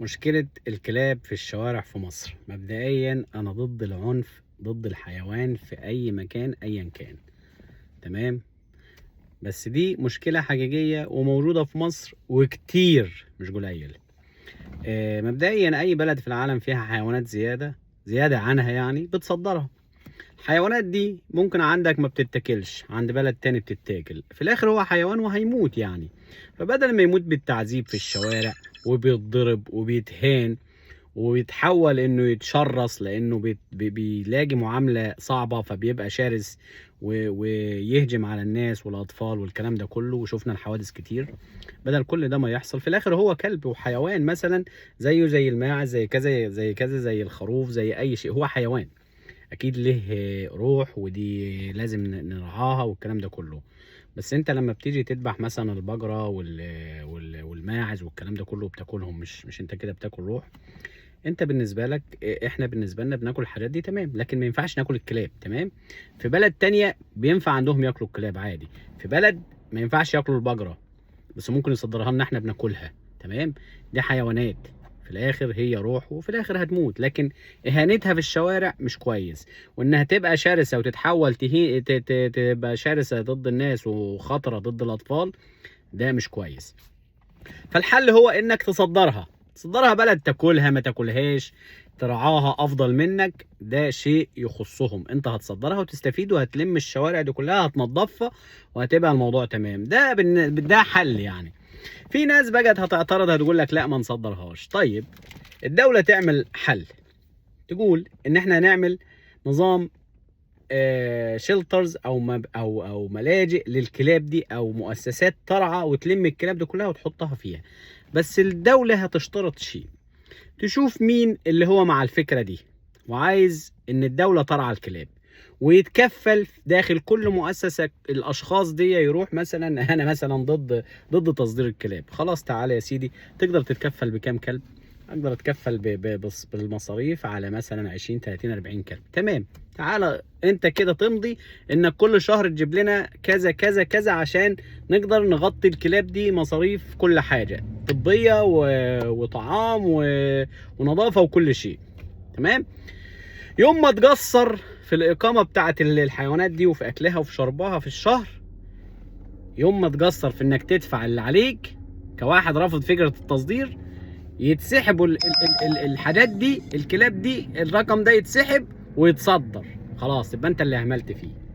مشكلة الكلاب في الشوارع في مصر. مبدئيا أنا ضد العنف ضد الحيوان في أي مكان أيا كان، تمام؟ بس دي مشكلة حقيقية وموجودة في مصر وكتير مش قليل. مبدئيا أي بلد في العالم فيها حيوانات زيادة عنها يعني بتصدرها. الحيوانات دي ممكن عندك ما بتتاكلش، عند بلد تاني بتتاكل. في الاخر هو حيوان وهيموت يعني، فبدل ما يموت بالتعذيب في الشوارع وبيتضرب وبيتهان ويتحول انه يتشرس لانه بيلاقي معاملة صعبة فبيبقى شرس ويهجم على الناس والاطفال والكلام ده كله، وشفنا الحوادث كتير. بدل كل ده ما يحصل، في الاخر هو كلب وحيوان مثلا زيه زي الماعز، زي كذا زي كذا، زي الخروف، زي اي شيء، هو حيوان اكيد له روح ودي لازم نرعاها والكلام ده كله. بس انت لما بتيجي تذبح مثلا البقرة والماعز والكلام ده كله وبتاكلهم، مش انت كده بتاكل روح؟ انت بالنسبة لك، احنا بالنسبة لنا بناكل الحاجات دي تمام، لكن ما ينفعش ناكل الكلاب، تمام؟ في بلد تانية بينفع عندهم ياكلوا الكلاب عادي، في بلد ما ينفعش ياكلوا البقرة بس ممكن يصدرها لنا احنا بناكلها، تمام؟ دي حيوانات في الاخر هي روح وفي الاخر هتموت، لكن اهانتها في الشوارع مش كويس، وانها تبقى شرسة وتتحول تبقى شرسة ضد الناس وخطره ضد الاطفال، ده مش كويس. فالحل هو انك تصدرها، تصدرها بلد تاكلها ما تاكلهاش، ترعاها افضل منك، ده شيء يخصهم. انت هتصدرها وتستفيد وهتلم الشوارع دي كلها، هتنظفها وهتبقى الموضوع تمام. ده حل يعني. في ناس بقت هتعترض، هتقول لك لا ما نصدرهاش. طيب الدولة تعمل حل، تقول ان احنا هنعمل نظام shelters او او او ملاجئ للكلاب دي، او مؤسسات ترعى وتلم الكلاب دي كلها وتحطها فيها. بس الدولة هتشترط شيء، تشوف مين اللي هو مع الفكرة دي وعايز ان الدولة ترعى الكلاب، ويتكفل داخل كل مؤسسة الأشخاص دي. يروح مثلا أنا مثلا ضد تصدير الكلاب، خلاص تعالى يا سيدي، تقدر تتكفل بكام كلب؟ أقدر أتكفل بالمصاريف على مثلا 20 30 40 كلب، تمام. تعالى أنت كده تمضي إنك كل شهر تجيب لنا كذا كذا كذا عشان نقدر نغطي الكلاب دي مصاريف كل حاجة طبية وطعام ونظافة وكل شيء، تمام. يوم ما تقصر في الإقامة بتاعت الحيوانات دي وفي أكلها وفي شربها في الشهر، يوم ما تقصر في إنك تدفع اللي عليك كواحد رافض فكرة التصدير، يتسحبوا الحاجات دي، الكلاب دي، الرقم ده يتسحب ويتصدر، خلاص يبقى أنت اللي أهملت فيه.